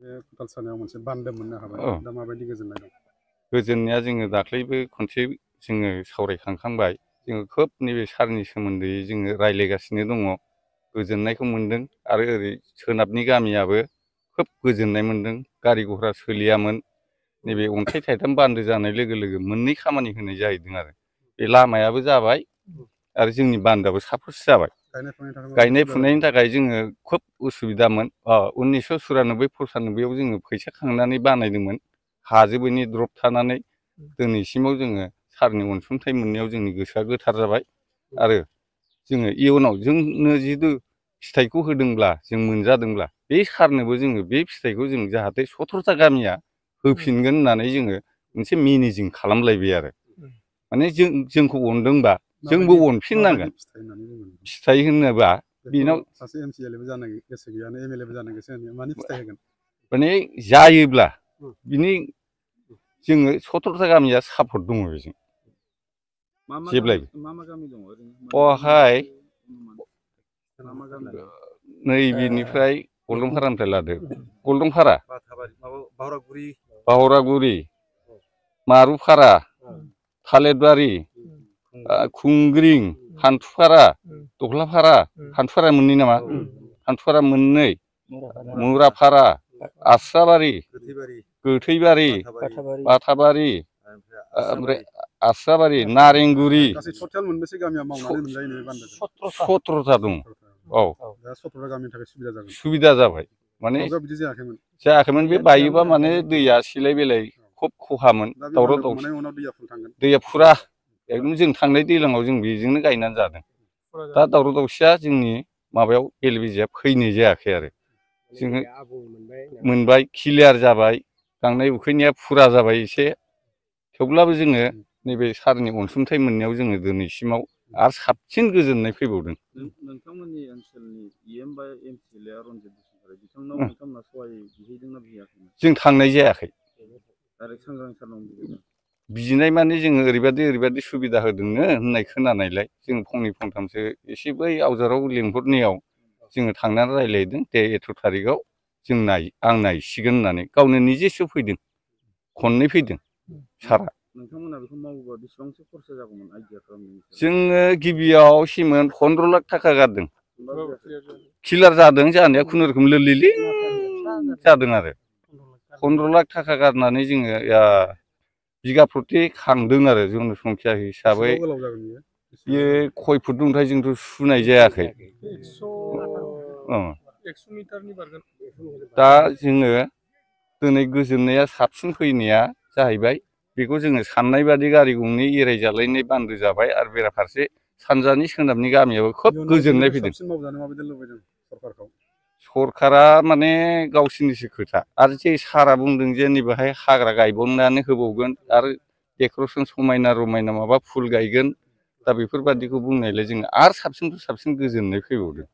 खदाल सानायाव मोनसे बान्दो मोननो हाबाय दा माबायदि गोजोननाय दं? गोजोननाया जोङो दाख्लैबो खनसे जोङो सावरायखांबाय जोङो खोब नैबे सारनि सोमोन्दै जोङो रायज्लायगासिनो दङ गोजोननायखौ मोनदों आरो ओरै सोनाबनि गामियाबो खोब गोजोननाय मोनदों गारि घरा सोलियामोन नैबे अन्थाइ थाइथाम बान्दो जानाय लोगो लोगो मोननै खामानि होनाय जाहैदों आरो बे लामायाबो जाबाय आरो जोंनि बान्दोआबो साफस जाबाय गायनाय फुनायनि थाखाय जोङो खोब उसुबिदामोन 1994-95 जोङो फैसा खांनानै बानायदोंमोन हाजोबैनि द्रप थानानै दिनैसिमाव जोङो सारनि अनसुंथाइ मोननायाव जोंनि गोसोआ गोथार जाबाय आरो जोङो इयुनाव जोंनो जिथु फिथाइखौ होदोंब्ला जों मोनजादोंब्ला बे सारनोबो जोङो बे फिथाइखौ जों जाहाथे 17था गामिया होफिनगोन होननानै जोङो मोनसे मिनिजिं खालामलायबाय आरो माने जोंखौ अनदोंबा जोंबो अनफिननांगोन फिथाइ होनोबा बेनाव सासे एमसिएलएबो जानो गोसो गैयानो एमएलएबो जानो गोसो गैया माने फिथाइ होगोन माने जायोब्ला बिनि जोङो 17था गामिया सापर्ट दङ बेजों जेब्लायबो बहाय नैबेनिफ्राय गल्डनफारानिफ्राय लादो गल्डनफारा बावरागुरि मारुफारा थालिरबारि खुंग्रिं हान्थुफारा दख्लाफारा हान्थुफारा मोननै नामा हान्थुफारा मोननै मुराफारा आस्राबारि गोथैबारि बाथाबारि ओमफ्राय आस्राबारि नारेंगुरि 17था दं औ 17था गामिनि थाखाय सुबिदा जाबाय माने जायाखैमोन बे बायोबा माने दैया सिलाय बेलाय खुब खहामोन दावराव दावसि दैया फुरा एकदम जों थांनाय दैज्लाङाव जों बेजोंनो गायनानै जादों दा दावराव दावसिया जोंनि माबायाव बेले बेजेया फैनाय जायाखै आरो जोङो मोनबाय क्लियार जाबाय गांनाय उखैनाया फुरा जाबाय एसे थेवब्लाबो जोङो नैबे सारनि अनसुंथाइ मोननायाव जोङो दिनैसिमाव आरो साबसिन गोजोननाय फैबावदों नोंथांमोननि ओनसोलनि इएम बा एमसिएलए रन्जित बसुमतारी बिथांनाव नोंथांमोना सहाय बिहैदोंना बिहैयाखै जों थांनाय जायाखै डाइरेक्ट सांग्रां सारनाव बिहैदों बिनाय माने जोङो ओरैबायदि सुबिदा होदोंनो होननाय खोनानायलाय जों फंनै फंथामसो एसे बै आवजाराव लेंहरनायाव जोङो थांनानै रायज्लायदों दे एथ' थारिखआव जों आं नायसिगोन होननानै गावनो निजेसो फैदों खननै फैदों सारा नोंथांमोना बेखौ मावोबा बेसेबांसो खरसा जागौमोन आइडिया खालामदों जोङो गिबियाव सिमोन 15 लाख थाखा गारदों क्लियार जादों जानाया खुनुरुखुम लोलिलिं जादों आरो 15 लाख थाखा गारनानै जोङो बिगा प्रति खांदों आरो जनसंख्या हिसाबै बियो खय फुट दंथाय जोंथ' सुनाय जायाखै 100 मिटारनि बारगोन दा जोङो दिनै गोजोननाया साबसिन फैनाया जाहैबाय बेखौ जोङो साननाय बादि गारि गंनै एराय जालायनाय बान्दो जाबाय आरो बेराफारसे सानजानि सोनाबनि गामियाबो खोब गोजोननाय फैदों सरकारा माने गावसोरनिसो खोथा आरो जे सारा बुंदों जे नैबेहाय हाग्रा गायबावनानै होबावगोन आरो डेक'रेसन समायना रमायना माबा फुल गायगोन दा बेफोरबादिखौ बुंनायलाय जोङो आरो साबसिननिफ्राय साबसिन गोजोननाय फैबावदों